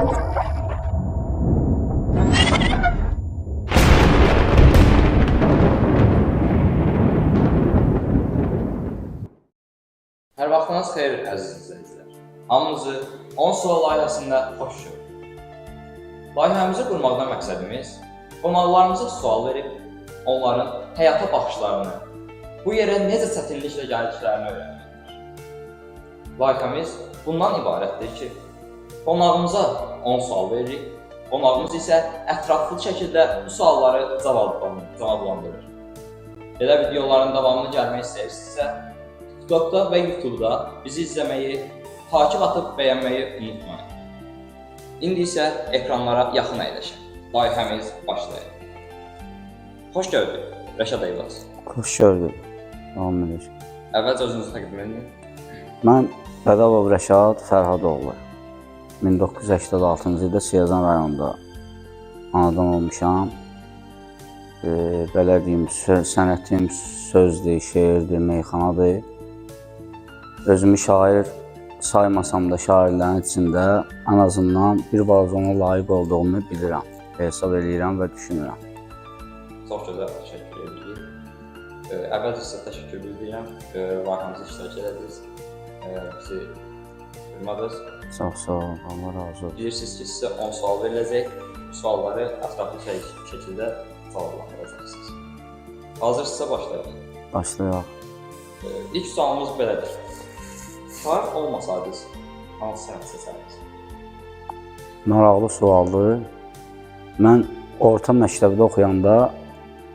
Hər vaxtınız xeyir, əziz izləyicilər. Hamınızı 10 sual layihəsində xoş gördük. Layihəmizi qurmaqdan məqsədimiz qonaqlarımıza sual verib onların həyata baxışlarını, bu yerə necə çətinliklə gəldiklərini öyrənməkdir. Layihəmiz bundan ibarətdir ki, qonağımıza 10 sual veririk, qonağımız isə ətraflı şəkildə bu sualları cavablandırır. Belə videoların davamını gəlmək istəyirsinizsə, TikTokda və YouTube'da bizi izləməyi, takip atıb bəyənməyi unutmayın. İndi isə ekranlara yaxın əyləşin. Layihəmiz başlayır. Xoş gördük, Rəşad Eyvaz. Xoş gördük. Davam edir. Əvvəlcə özünüzü təqdim edin. Mən Bədəlov Rəşad Fərhadoğlu. 1986-cı ildə Siyazan rayonunda anadan olmuşam. Belə deyim, sənətim sözdür, şeirdir, meyxanadır. Özümü şair saymasam da şairlərin içində ən azından bir balaca ona layiq olduğumu bilirəm, hesab eləyirəm və düşünürəm. Çox gözəl, təşəkkür edirik. Əvvəlcə sizə təşəkkür bildirirəm. Layihəmizə iştirak elədiniz. Bizi qırmadınız. Çox sağ olun, Allah razı olsun. Bilirsiniz ki, sizə 10 sual veriləcək. Bu sualları ətraflı şəkildə cavablandıracaqsınız. Hazırsınızsa başlayaq. Başlayaq. İlk sualımız belədir. Şair olmasaydınız, hansı sənət seçərdiniz? Maraqlı sualdır. Mən orta məktəbdə oxuyanda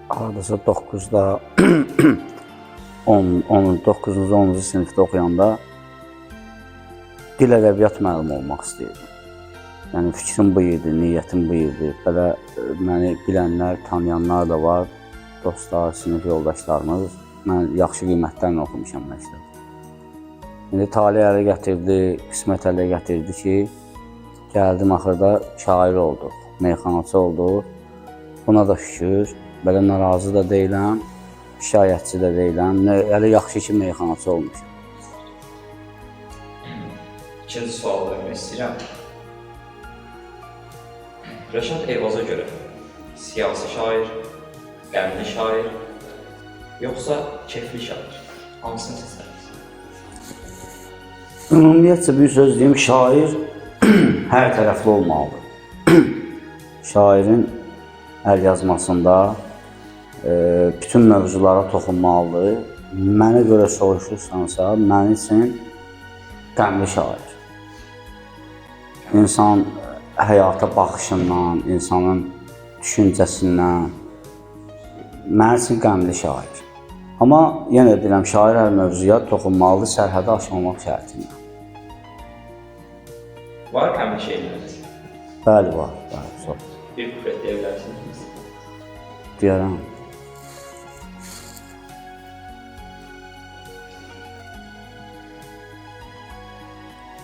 hardasa 9-da 10, 10, 9-cu, 10-cu sinifdə oxuyanda dil ədəbiyyat müəllimi olmaq istəyirdim. Yəni fikrim bu idi, niyyətim bu idi. Belə məni bilənlər, tanıyanlar da var, dostlar, sinif yoldaşlarımız. Mən yaxşı qiymətlərlə oxumuşam məktəbdə. İndi talih ələ gətirdi, qismət ələ gətirdi ki, gəldim axırda şair olduq, meyxanaçı olduq. Buna da şükür, belə narazı da deyiləm, şikayətçi də deyiləm. Elə yaxşı ki, meyxanaçı olmuşam. İkinci sualı vermək istəyirəm. Rəşad Eyvaza görə siyasi şair, qəmli şair, yoxsa kefli şair? Hansını seçərdiniz? Ümumiyyətcə bir söz deyim, şair hər tərəfli olmalıdır. Şairin əl yazmasında bütün mövzulara toxunmalıdır. Mənə görə soruşursansa, mənim üçün qəmli şair. İnsan həyata baxışından, insanın düşüncəsindən mənim üçün qəmli şair. Amma yenə deyirəm, şair hər mövzuya toxunmalıdır, sərhədi aşmamaq şərti ilə. Var qəmli şeirləriniz? Bəli, var, bəli, çox. Bir kuplet deyə bilərsiniz? Deyərəm.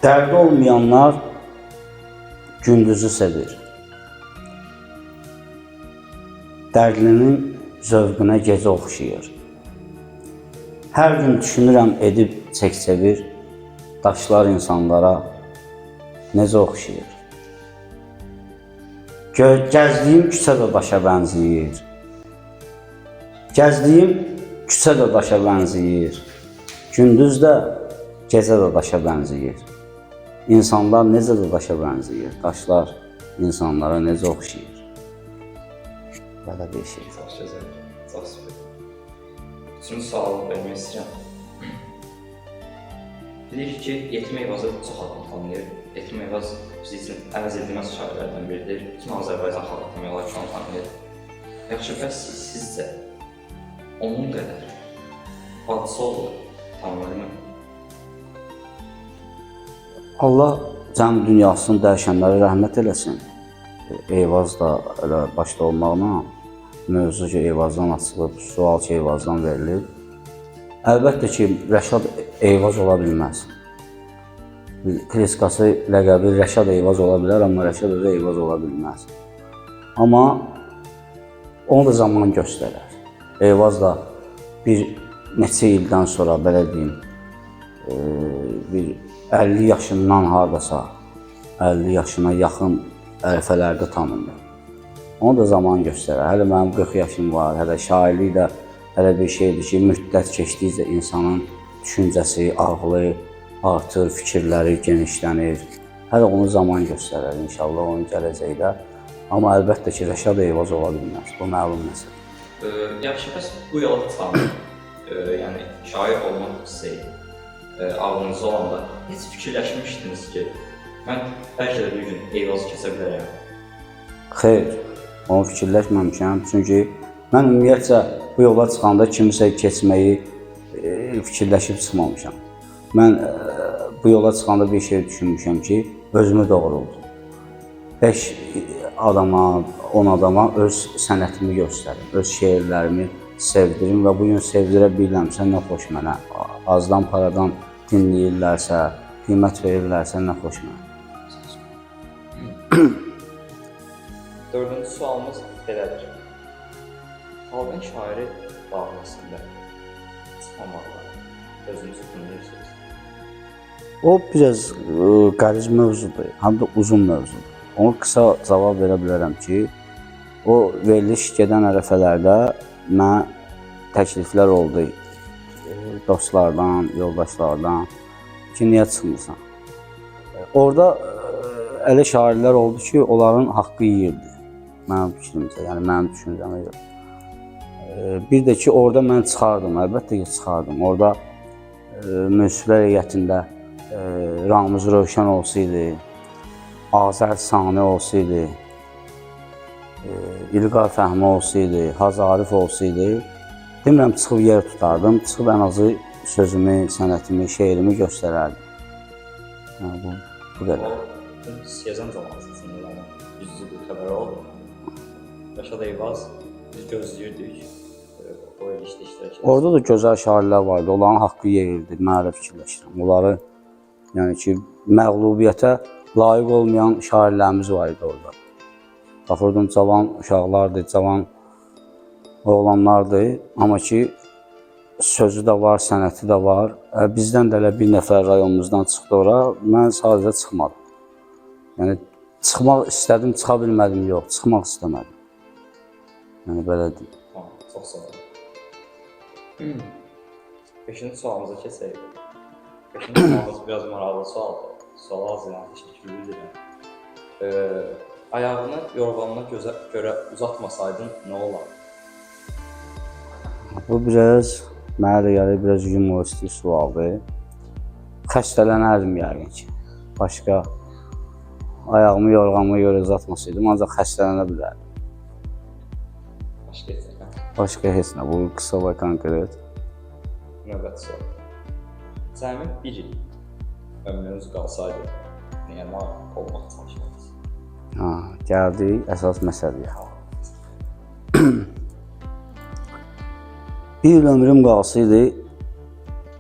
Dərdi olmayanlar gündüzü sevir. Dərdlinin zövqünə gecə oxşayır. Hər gün düşünürəm edib çək-çevir, daşlar insanlara necə oxşayır. Gəzdiyim küçə də daşa bənzəyir. Gəzdiyim küçə də daşa bənzəyir. Gündüz də, gecə də daşa bənzəyir. İnsanlar necə də daşa bənzəyir. Daşlar insanlara necə oxşayır. Belə bir şey. Çox gözəl, çox süper. Üçüncü sualı vermək istəyirəm. Bilirik ki, Yetim Eyvazı çox adam tanıyır. Yetim Eyvaz biz üçün əvəz edilməz şairlərdən biridir. Bütün Azərbaycan xalqı demək olar ki, onu tanıyır. Yaxşı, bəs sizcə onun qədər bacısı oğlu tanınırmı? Allah cəm dünyasını dəyişənlərə rəhmət eləsin. Eyvaz da elə başda olmaqla mövzu ki, Eyvazdan açılıb, sual ki, Eyvazdan verilib. Əlbəttə ki, Rəşad Eyvaz ola bilməz. Kliskası ləqəbi Rəşad Eyvaz ola bilər, amma Rəşad özü Eyvaz ola bilməz. Amma onu da zaman göstərər. Eyvaz da bir neçə ildən sonra belə deyim, bir 50 yaşından hardasa 50 yaşına yaxın ərəfələrdə tanındı. Onu da zaman göstərər. Hələ mənim 40 yaşım var, hələ şairlik də hələ bir şeydir ki, müddət keçdikcə insanın düşüncəsi, ağlı artır, fikirləri genişlənir. Hələ onu zaman göstərər inşallah onun gələcəkdə. Amma əlbəttə ki, Rəşad Eyvaz ola bilməz. Bu məlum məsələdir. Yaxşı, bəs bu yola çıxanda, yəni şair olmaq hissi ağlınızda olanda heç fikirləşmişdiniz ki, mən bəlkə də bir gün Eyvazı kəsə bilərəm? Xeyr, onu fikirləşməmişəm. Çünki mən ümumiyyətcə bu yola çıxanda kimisə keçməyi fikirləşib çıxmamışam. Mən bu yola çıxanda bir şey düşünmüşəm ki, özümü doğruldum. 5 adama, 10 adama öz sənətimi göstərim, öz şeirlərimi sevdirim və bu gün sevdirə bilirəmsə nə xoş mənə. Azdan paradan dinləyirlərsə, qiymət verirlərsə nə xoş mənə. Dördüncü sualımız belədir. Xalqın şairi daxiləsində çıxmamaqla özünüzü kınayırsınız. O biraz qəliz mövzudur, həm də uzun mövzudur. Ona qısa cavab verə bilərəm ki, o veriliş gedən ərəfələrdə mənə təkliflər oldu dostlardan, yoldaşlardan ki, niyə çıxmırsan? Orada elə şairlər oldu ki, onların haqqı yeyildi. Mənim fikrimcə, yəni mənim düşüncəmə görə. Bir də ki, orada mən çıxardım, əlbəttə ki, çıxardım. Orada münsiflər heyətində Ramiz Rövşən olsaydı, Azər Sani olsaydı, İlqar Fəhmi olsaydı, Hacı Arif olsaydı, demirəm çıxıb yer tutardım, çıxıb ən azı sözümü, sənətimi, şeirimi göstərərdim. Yəni, bu qədər. O Siyazan camaatı yəni üzücü bir xəbər oldu. Rəşad Eyvaz biz gözləyirdik. O verilişdə iştirak etsin. Orada da gözəl şairlər vardı. Onların haqqı yeyildi. Mən elə fikirləşirəm. Onları, yəni ki, məğlubiyyətə layiq olmayan şairlərimiz var idi orada. Baxırdım, cavan uşaqlardır, cavan oğlanlardır. Amma ki, sözü də var, sənəti də var. Bizdən də elə bir nəfər rayonumuzdan çıxdı ora. Mən sadəcə çıxmadım. Yəni, çıxmaq istədim, çıxa bilmədim, yox. Çıxmaq istəmədim. Yəni, belə deyim. Tamam, çox sağ olun. Beşinci sualımıza keçək. Beşinci sualımız biraz maraqlı sualdır. Suala hazırlanan təşəkkür edirəm. Ayağını yorğanına görə uzatmasaydın nə olardı? Bu biraz, mənə də gəlir, biraz yumoristik sualdır. Xəstələnərdim yəqin ki. Başqa ayağımı yorğanıma görə uzatmasaydım, ancaq xəstələnə bilərdim. Başqa heç nə? Başqa heç nə. Bu qısa və konkret. Növbəti sual. Cəmi bir il ömrünüz qalsaydı, nəyə nail olmaq çalışardınız? Ha, gəldik əsas məsələyə. Bir il ömrüm qalsaydı,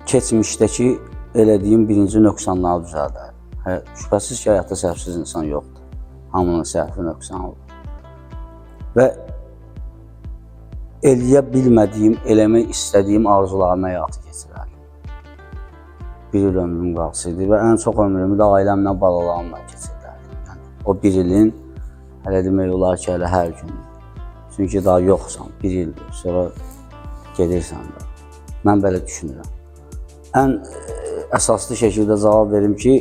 keçmişdəki elədiyim birinci nöqsanları düzəldərdim. Hə, şübhəsiz ki, həyatda səhvsiz insan yoxdur. Hamının səhvi nöqsanı olur. Və eləyə bilmədiyim, eləmək istədiyim arzularımı həyata keçirərdim. Bir il ömrüm qalsaydı və ən çox ömrümü də ailəmlə, balalarımla keçirərdim. Yəni, o bir ilin hələ demək olar ki, hələ hər gün. Çünki daha yoxsan, bir ildir, sonra gedirsən də. Mən belə düşünürəm. Ən əsaslı şəkildə cavab verim ki,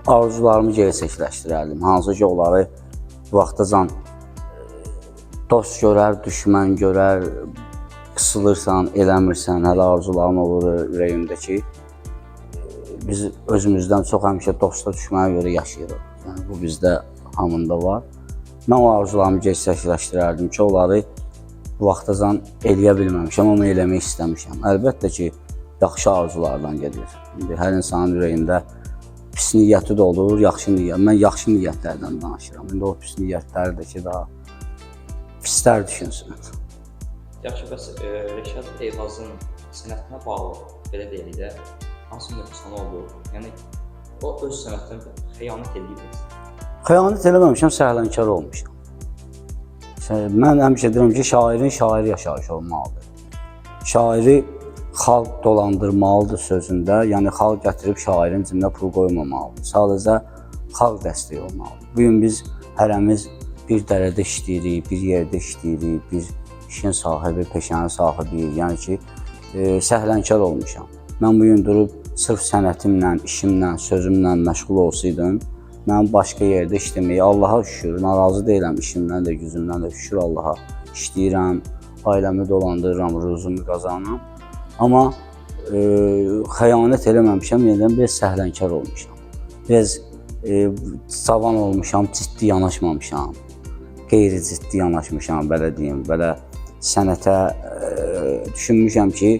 arzularımı gerçəkləşdirərdim. Hansı ki, onları vaxtacan dost görər, düşmən görər, qısılırsan, eləmirsən, hələ arzuların olur ürəyimdə ki, biz özümüzdən çox həmişə dosta, düşmənə görə yaşayırıq. Yəni, bu bizdə hamında var. Mən o arzularımı gerçəkləşdirərdim ki, onları bu vaxtacan eləyə bilməmişəm, amma eləmək istəmişəm. Əlbəttə ki, yaxşı arzulardan gedir. İndi hər insanın ürəyində pis niyyəti də olur, yaxşı niyyət. Mən yaxşı niyyətlərdən danışıram. İndi o pis niyyətləri də ki, daha pislər düşünsün. Yaxşı, bəs Rəşad Eyvazın sənətinə bağlı, belə deyək də, hansı nöqsanı oldu? Yəni, o öz sənətinə xəyanət eləyib. Xəyanət eləməmişəm, səhlənkar olmuşam. Mən həmişə deyirəm ki, şairin şair yaşayışı olmalıdır. Şairi xalq dolandırmalıdır sözündə, yəni xalq gətirib şairin cibinə pul qoymamalıdır. Sadəcə Xalq dəstəyi olmalıdır. Bu gün biz hərəmiz bir dərədə işləyirik, bir yerdə işləyirik, bir işin sahibi, peşənin sahibiyik. Yəni ki, səhlənkar olmuşam. Mən bu gün durub sırf sənətimlə, işimlə, sözümlə məşğul olsaydım, mən başqa yerdə işləməyi Allaha şükür, narazı deyiləm işimdən də, gücümdən də, şükür Allaha. İşləyirəm, ailəmi dolandırıram, ruzumu qazanıram. Amma xəyanət eləməmişəm, yenidən biraz səhlənkar olmuşam. Biraz cavan olmuşam, ciddi yanaşmamışam. Qeyri-ciddi yanaşmışam, belə deyim, belə sənətə düşünmüşəm ki,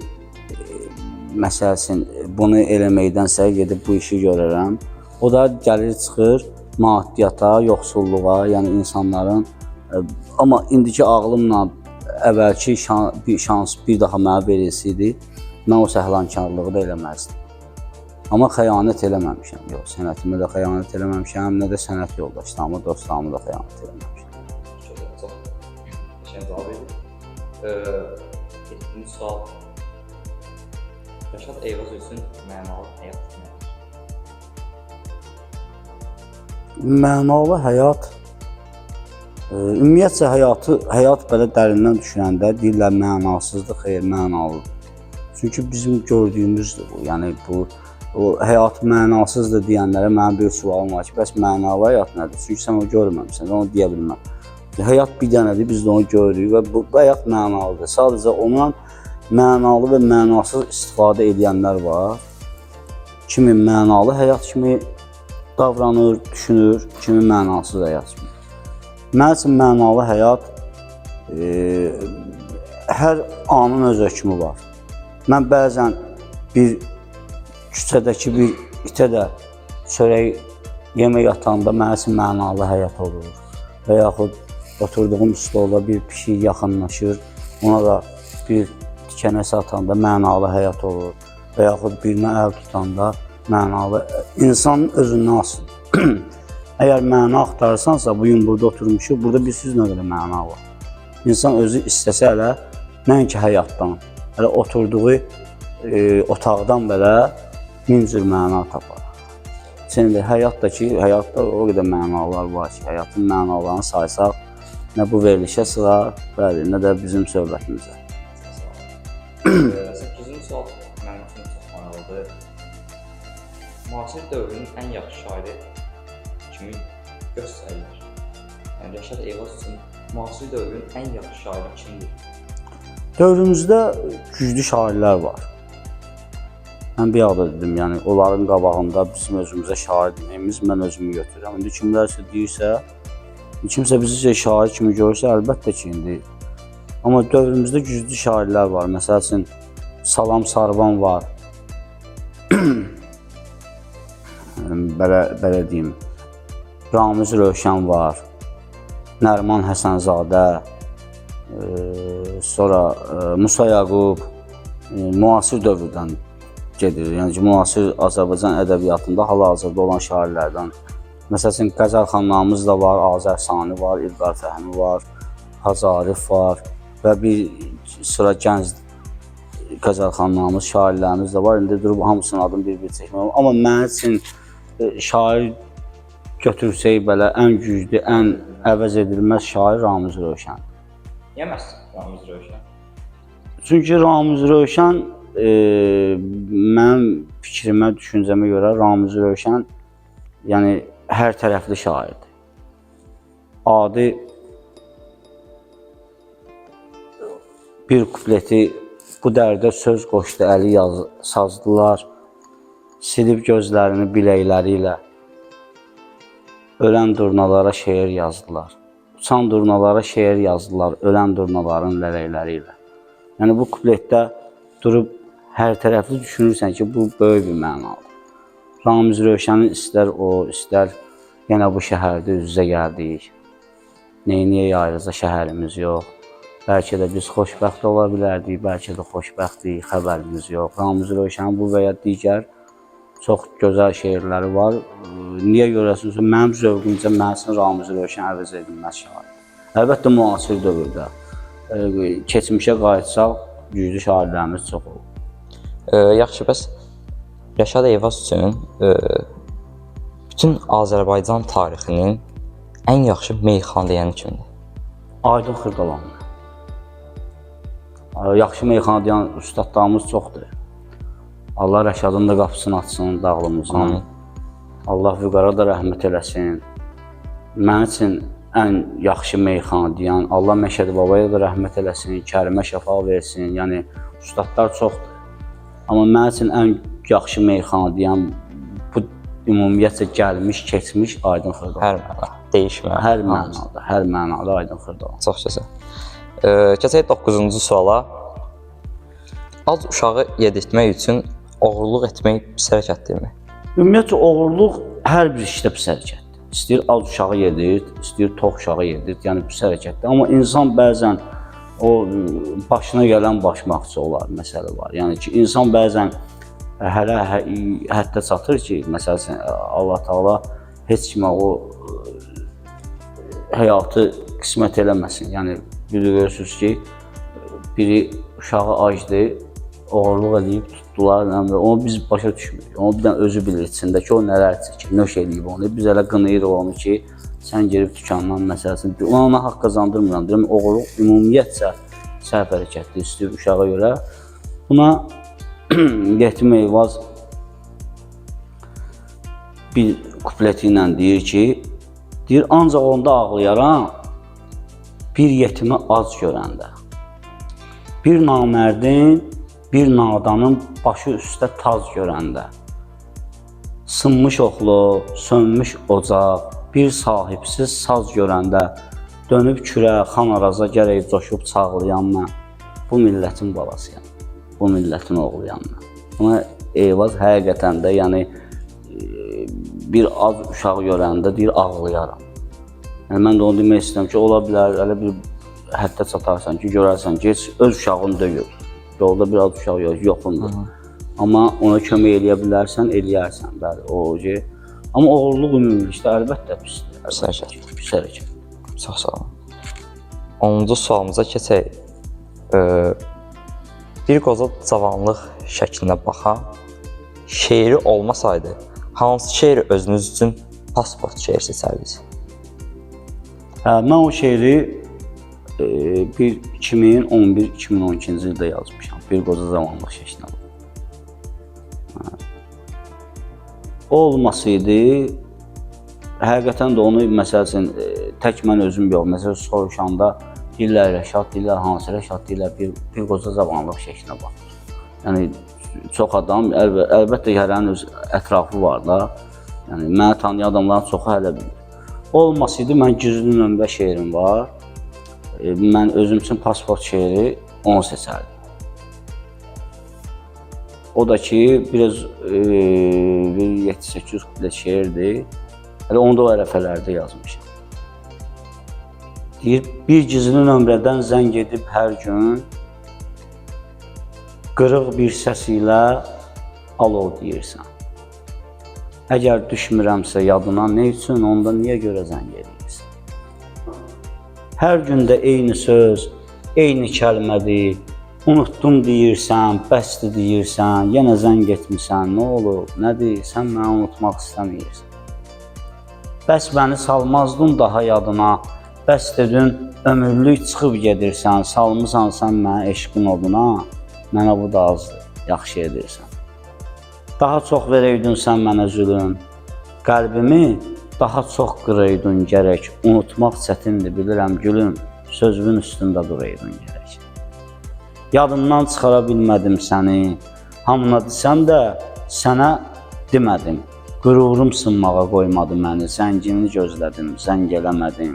məsəl üçün bunu eləməkdənsə gedib bu işi görərəm. O da gəlir çıxır maddiyyata, yoxsulluğa, yəni insanların amma indiki ağlımla əvvəlki bir şans bir daha mənə verilsəydi, mən o səhlənkarlığı da eləməzdim. Amma xəyanət eləməmişəm. Yox, sənətimə də xəyanət eləməmişəm, nə də sənət yoldaşlarıma, dostlarıma da xəyanət eləməmişəm. Çox çox qəşəng cavab idi. Yeddinci sual. Rəşad Eyvaz üçün mənalı həyat nədir? Mənalı həyat ümumiyyətcə həyat belə dərindən düşünəndə deyirlər mənasızdır, xeyr, mənalıdır. Çünki bizim gördüyümüzdür bu. Yəni bu o həyat mənasızdır deyənlərə mənim bir sualım var ki, bəs mənalı həyat nədir? Çünki sən onu görməmisən, onu deyə bilməm. Həyat bir dənədir, biz də onu görürük və bu həyat mənalıdır. Sadəcə ondan mənalı və mənasız istifadə edənlər var. Kimi mənalı həyat kimi davranır, düşünür, kimi mənasız həyat kimi. Mənim üçün mənalı həyat hər anın öz hökmü var. Mən bəzən bir küçədəki bir itə də çörək yemək atanda mənim üçün mənalı həyat olur. Və yaxud oturduğum stolda bir pişik yaxınlaşır, ona da bir tikənə satanda mənalı həyat olur. Və yaxud birinə əl tutanda mənalı. İnsanın özündən asılıdır. Əgər məna axtarırsansa, bu gün burada oturmuşuq, burada bir söz nə qədər məna var. İnsan özü istəsə hələ nəinki həyatdan, hələ oturduğu otaqdan belə min cür məna tapar. Şimdi həyatda ki, həyatda o qədər mənalar var ki, həyatın mənalarını saysaq, nə bu verilişə sığar, bəli, nə də bizim söhbətimizə. 8-ci sual mənim üçün çox maraqlıdır. Müasir dövrün ən yaxşı şairi kimi göstərilir? Yəni Rəşad Eyvaz üçün müasir dövrün ən yaxşı şairi kimdir? Dövrümüzdə güclü şairlər var. Mən bir da dedim, yəni onların qabağında bizim özümüzə şair deməyimiz, mən özümü götürürəm. İndi kimlərsə deyirsə, kimsə bizi şair kimi görürsə, əlbəttə ki, indi. Amma dövrümüzdə güclü şairlər var. Məsəl üçün Salam Sarvan var. Belə deyim. Ramiz Rövşən var. Nəriman Həsənzadə, sonra Musa Yaqub, müasir dövrdən gedir. Yəni ki, müasir Azərbaycan ədəbiyyatında hal-hazırda olan şairlərdən. Məsəl üçün Qəzəl xanlarımız da var, Azər Sani var, İlqar Fəhmi var, Hacı Arif var və bir sıra gənc Qəzəl xanlarımız, şairlərimiz də var. İndi durub hamısının adını bir-bir çəkməm. Amma mənim üçün şair götürsək belə ən güclü, ən əvəz edilməz şair Ramiz Rövşən. Niyə məhz Ramiz Rövşən? Çünki Ramiz Rövşən mənim fikrimə, düşüncəmə görə Ramiz Rövşən yəni hər tərəfli şairdir. Adi bir kupleti bu dərdə söz qoşdu, əli yaz, sazdılar, silib gözlərini biləkləri ilə ölən durnalara şeir yazdılar. Uçan durnalara şeir yazdılar, ölən durnaların lələkləri ilə. Yəni bu kupletdə durub hər tərəfli düşünürsən ki, bu böyük bir mənadır. Ramiz Rövşənin istər o, istər yenə bu şəhərdə üz-üzə gəldik. Neyniyək ayrıca şəhərimiz yox. Bəlkə də biz xoşbəxt ola bilərdik, bəlkə də xoşbəxtdik, xəbərimiz yox. Ramiz Rövşənin bu və ya digər çox gözəl şeirləri var. Niyə görəsiniz? Mənim zövqümcə mənim üçün Ramiz Rövşən əvəz edilməz şairdir. Əlbəttə müasir dövrdə. Keçmişə qayıtsaq güclü şairlərimiz çox olub. Yaxşı, bəs Rəşad Eyvaz üçün Bütün Azərbaycan tarixinin ən yaxşı meyxana deyəni kimdir? Aydın Xırdalanlı. Yaxşı meyxana deyən ustadlarımız çoxdur. Allah Rəşadın da qapısını açsın dağlımızın. Amin. Allah Vüqara da rəhmət eləsin. Mənim üçün ən yaxşı meyxana deyən Allah Məşədi Babaya da rəhmət eləsin, Kərimə şəfa versin. Yəni ustadlar çoxdur. Amma mənim üçün ən yaxşı meyxana deyən bu ümumiyyətcə gəlmiş, keçmiş Aydın Xırdalan. Hər mənada, dəyişmə. Hər mənada, hər mənada Aydın Xırdalan. Çox gözəl. Keçək 9-cu suala. Az uşağı yedirtmək üçün oğurluq etmək pis hərəkətdirmi? Ümumiyyətcə oğurluq hər bir işdə pis hərəkətdir. İstəyir az uşağı yedirt, istəyir tox uşağı yedirt, yəni pis hərəkətdir. Amma insan bəzən o başına gələn başmaqçı olar, məsələ var. Yəni ki, insan bəzən hələ həddə çatır ki, məsəl üçün Allah Taala heç kimə o həyatı qismət eləməsin. Yəni bilirsiniz ki, biri uşağı acdı, oğurluq eləyib tutdular və onu biz başa düşmürük. Onu bir dənə özü bilir içində ki, o nələr çəkir, nöş eləyib onu. Biz elə qınayırıq onu ki, sən girib dükandan məsələsini, ona haqq qazandırmıram. Deyirəm, oğurluq ümumiyyətcə səhv hərəkətdir, istəyir uşağa görə. Buna Yetim Eyvaz bir kupleti ilə deyir ki, deyir ancaq onda ağlayaram bir yetimi ac görəndə. Bir namərdin, bir nadanın başı üstə taz görəndə. Sınmış oxlu, sönmüş ocaq, bir sahibsiz saz görəndə dönüb kürə, xan araza gərək coşub çağlayan mən. Bu millətin balasıyam. Bu millətin oğluyam mən. Buna Eyvaz həqiqətən də, yəni bir az uşaq görəndə deyir ağlayaram. Yəni mən də onu demək istəyirəm ki, ola bilər elə bir həddə çatarsan ki, görərsən ki, heç öz uşağın deyil. Yolda bir az uşaq yox, yoxundur. Amma ona kömək eləyə bilərsən, eləyərsən, bəli, o ki. Amma oğurluq ümumilikdə əlbəttə pisdir. Pis hərəkət. Pis hərəkət. Çox sağ olun. 10-cu sualımıza keçək. Bir qoca cavanlıq şəklinə baxan şeiri olmasaydı, hansı şeiri özünüz üçün pasport şeiri seçərdiniz? Hə, mən o şeiri bir 2011-2012-ci ildə yazmışam. Bir qoca zamanlıq şəklinə baxan. Hə. O olmasaydı, həqiqətən də onu məsəl üçün tək mən özüm yox, məsələn soruşanda deyirlər Rəşad, deyirlər hansı Rəşad, deyirlər bir qoca zamanlıq şəklinə baxır. Yəni çox adam əlbəttə ki, hərənin öz ətrafı var da. Yəni məni tanıyan adamların çoxu hələ bilir. Olmasaydı mən gizli nömrə şeirim var. Mən özüm üçün pasport şeiri onu seçərdim. O da ki, biraz bir 7-8 kuplet şeirdir. Hələ onu da o ərəfələrdə yazmışam. Deyir, bir gizli nömrədən zəng edib hər gün qırıq bir səs ilə alo deyirsən. Əgər düşmürəmsə yadına, nə üçün, onda niyə görə zəng edirsən? Hər gündə eyni söz, eyni kəlmədir. Unutdum deyirsən, bəsdir deyirsən, yenə zəng etmisən, nə olub, nədir, sən məni unutmaq istəməyirsən. Bəs məni salmazdın daha yadına, bəs dedin, ömürlük çıxıb gedirsən, salmısan sən məni eşqin oduna, mənə bu da azdır, yaxşı edirsən. Daha çox verəydin sən mənə zülüm, qəlbimi daha çox qıraydın gərək, unutmaq çətindir, bilirəm gülüm, sözümün üstündə duraydın gərək. Yadımdan çıxara bilmədim səni, hamına desəm də sənə demədim. Qürurum sınmağa qoymadı məni, zəngini gözlədim, zəng eləmədim.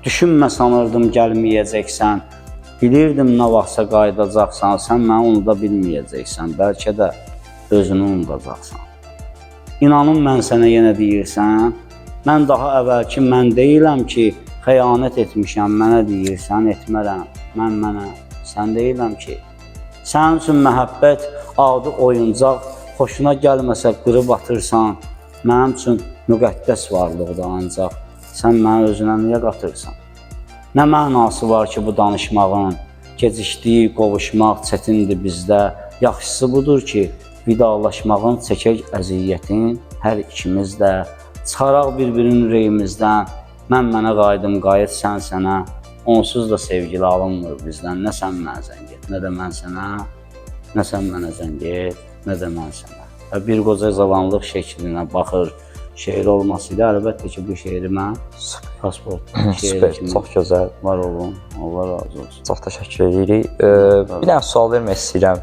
Düşünmə sanırdım gəlməyəcəksən, bilirdim nə vaxtsa qayıdacaqsan, sən məni unuda bilməyəcəksən, bəlkə də özünü unudacaqsan. İnanın mən sənə yenə deyirsən, mən daha əvvəlki mən deyiləm ki, xəyanət etmişəm, mənə deyirsən, etmərəm, mən mənə, sən deyiləm ki. Sənin üçün məhəbbət adi oyuncaq, xoşuna gəlməsə qırıb atırsan, mənim üçün müqəddəs varlıqdır ancaq, sən məni özünə niyə qatırsan? Nə mənası var ki bu danışmağın, gecikdiyi qovuşmaq çətindir bizdə, yaxşısı budur ki, vidalaşmağın çəkək əziyyətin, hər ikimiz də. Çıxaraq bir-birinin ürəyimizdən. Mən mənə qayıdım, qayıt sən sənə. Onsuz da sevgili alınmır bizdən. Nə sən mənə zəng et, nə də mən sənə. Nə sən mənə zəng et, nə də mən sənə. Və bir qoca zalanlıq şəklinə baxır. Şeir olmasaydı, əlbəttə ki, bu şeiri mən pasport şeiri Super, kimi çox gözəl. var olun. Allah razı olsun. Çox təşəkkür edirik. Bir dənə sual vermək istəyirəm.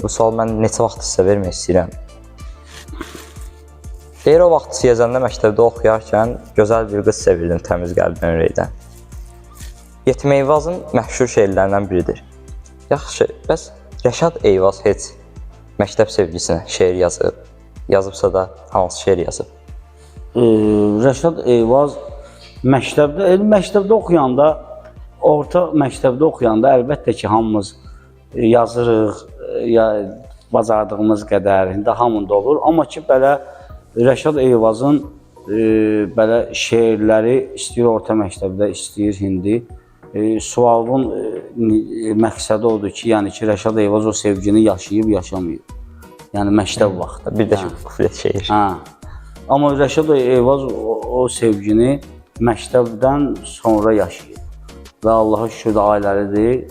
Bu sual mən neçə vaxt sizə vermək istəyirəm. Deyir o vaxt Siyəzəndə məktəbdə oxuyarkən gözəl bir qız sevirdim təmiz qəlbdən, ürəkdən. Yetim Eyvazın məşhur şeirlərindən biridir. Yaxşı, bəs Rəşad Eyvaz heç məktəb sevgisinə şeir yazıb? Yazıbsa da hansı şeir yazıb? Rəşad Eyvaz məktəbdə, elə məktəbdə oxuyanda, orta məktəbdə oxuyanda əlbəttə ki, hamımız yazırıq, ya bacardığımız qədər, indi hamında olur. Amma ki, belə Rəşad Eyvazın belə şeirləri istəyir orta məktəbdə, istəyir indi. Sualın məqsədi odur ki, yəni ki, Rəşad Eyvaz o sevgini yaşayıb, yaşamayıb. Yəni məktəb vaxtı. Bir də ki, kuplet şeir. Hə. Amma Rəşad Eyvaz o sevgini məktəbdən sonra yaşayıb. Və Allaha şükür də ailəlidir,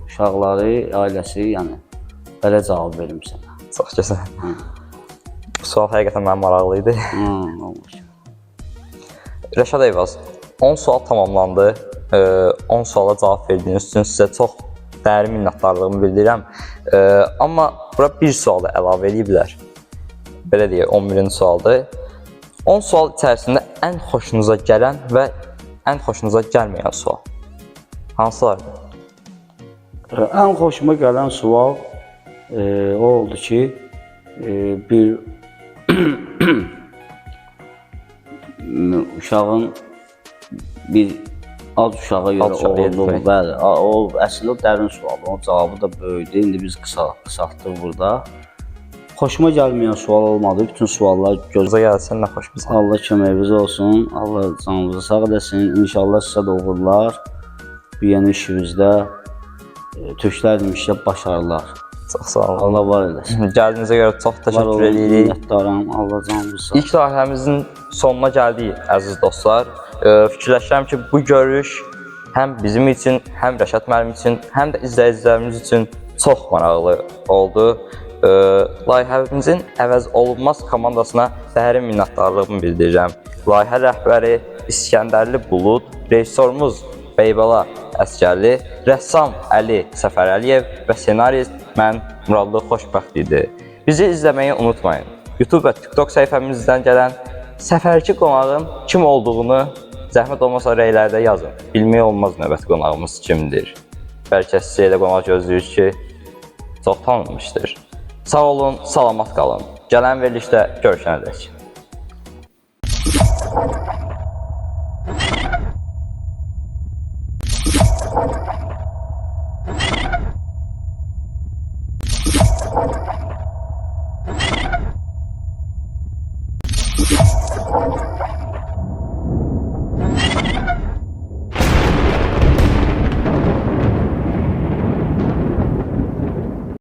uşaqları, ailəsi, yəni belə cavab verim sənə. Çox gözəl. Bu sual həqiqətən mənə maraqlı idi. Hı, Allah şükür. Rəşad Eyvaz, 10 sual tamamlandı. 10 suala cavab verdiyiniz üçün sizə çox dərin minnətdarlığımı bildirirəm. Amma bura bir sual da əlavə eləyiblər. Belə deyək, 11-ci sualdır. 10 sual içərisində ən xoşunuza gələn və ən xoşunuza gəlməyən sual. Hansılardır? Ən xoşuma gələn sual o oldu ki, bir uşağın bir az uşağa görə Az uşağı oğurluğu, yedirmək. bəli, o əslində o dərin sualdır. Onun cavabı da böyükdür. İndi biz qısaltdıq burada. Xoşuma gəlməyən sual olmadı. Bütün suallar gözəl. Xoşunuza gəlsə nə xoşumuza. Allah köməyiniz olsun. Allah canınızı sağ eləsin. İnşallah sizə də uğurlar. Bu yeni işinizdə türklər demişlər başarılar. Çox sağ olun. Allah var eləsin. Gəldiyinizə görə çox Var təşəkkür olun, edirik. minnətdaram. Allah canınızı sağ İlk layihəmizin sonuna gəldik, əziz dostlar. Fikirləşirəm ki, bu görüş həm bizim üçün, həm Rəşad müəllim üçün, həm də izləyicilərimiz üçün çox maraqlı oldu. Layihəmizin əvəz olunmaz komandasına dərin minnətdarlığımı bildirirəm. Layihə rəhbəri İskəndərli Bulud, rejissorumuz Beybala Əsgərli, rəssam Əli Səfərəliyev və ssenarist mən Muradlı Xoşbəxt idi. Bizi izləməyi unutmayın. YouTube və TikTok səhifəmizdən gələn səfərki qonağın kim olduğunu zəhmət olmasa rəylərdə yazın. Bilmək olmaz növbəti qonağımız kimdir. Bəlkə sizə elə qonaq gözləyirik ki, çox tanınmışdır. Sağ olun, salamat qalın. Gələn verilişdə görüşənədək.